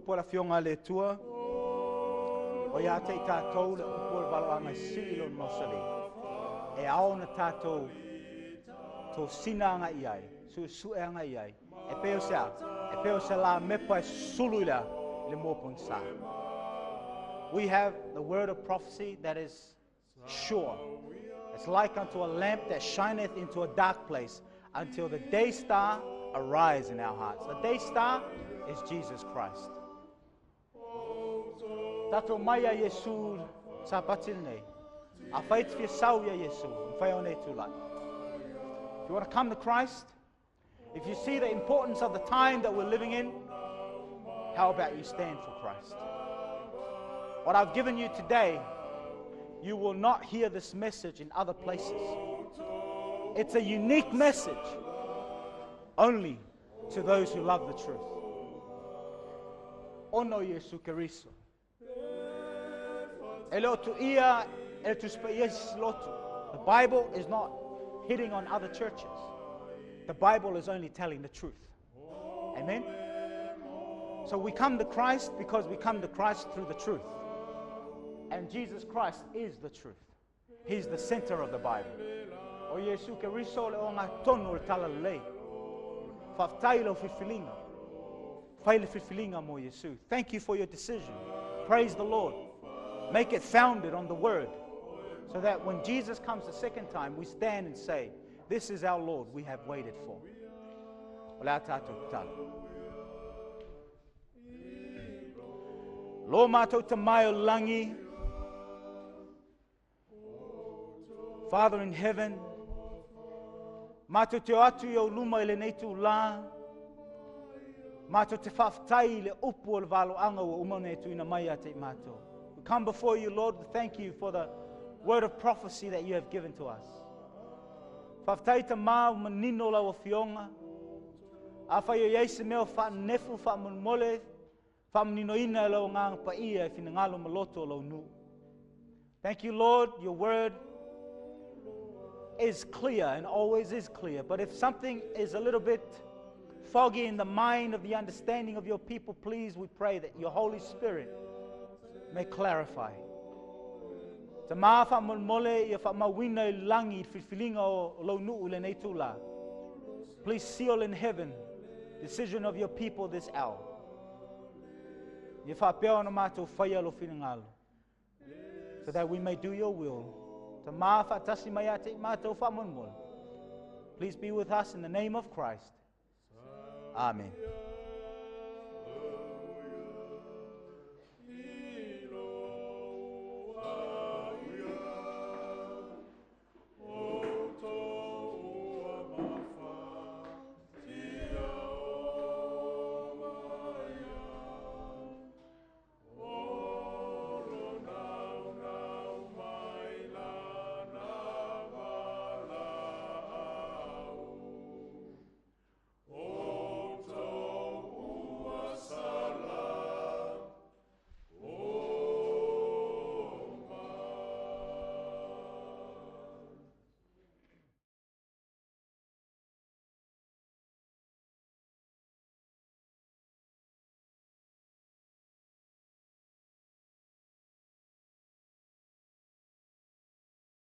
upu a le Afioga a le Atua, o ia te i tātou le upu o le valoanga e sili lona mausali. E ao na tātou tosina anga i ai, suesue anga i ai. E pei o se a, e pei o se la mepa e sulu i lea, i le mua pogisa. We have the word of prophecy that is sure. It's like unto a lamp that shineth into a dark place until the day star arise in our hearts. The day star is Jesus Christ. Tatou mai a Iesu Sapati lenei. Afai e te fia sau ia Iesu, mafai ona e tulai. If you want to come to Christ, if you see the importance of the time that we're living in, how about you stand for Christ? What I've given you today, you will not hear this message in other places. It's a unique message only to those who love the truth. Ona o Iesu Keriso. E le o tuia e le Tusi Paia i se isi lotu. The Bible is not hitting on other churches. The Bible is only telling the truth. Amen? So we come to Christ because we come to Christ through the truth. And Jesus Christ is the truth. He's the center of the Bible. O Iesu Keriso le ogatonu o le Talalelei. Faafetai i lau filifiliga. Fai le filifiliga mo Iesu. Thank you for your decision. Praise the Lord. Make it founded on the word. So that when Jesus comes the second time, we stand and say, This is our Lord we have waited for. O le a tātou tatalo. Lo mātou Tama i le langi, Father in heaven, mātou te o atu i ou luma i lenei tūlā, mātou te whaafetai i le upu o le valoanga ua uma ona e tuuina mai ia te i mātou. We come before you, Lord, to thank you for the word of prophecy that you have given to us. Whaafetai Tama ua manino lau afioga, afai o i ai se mea o faanefu faamolemole, faamaninoina e lau Agaga Paia e finagalo ma loto o lou nuu. Thank you, Lord, your word is clear and always is clear. But if something is a little bit foggy in the mind of the understanding of your people, please, we pray that your Holy Spirit may clarify. Tama faamolemole ia faamauina i lagi i le filifiliga o lou nuu i lenei itulā. Please seal in heaven decision of your people this hour. Ia faapea ona matou faia lou finagalo. So that we may do your will. Tama faatasi mai ia te i matou faamolemole. Please be with us in the name of Christ. Amen.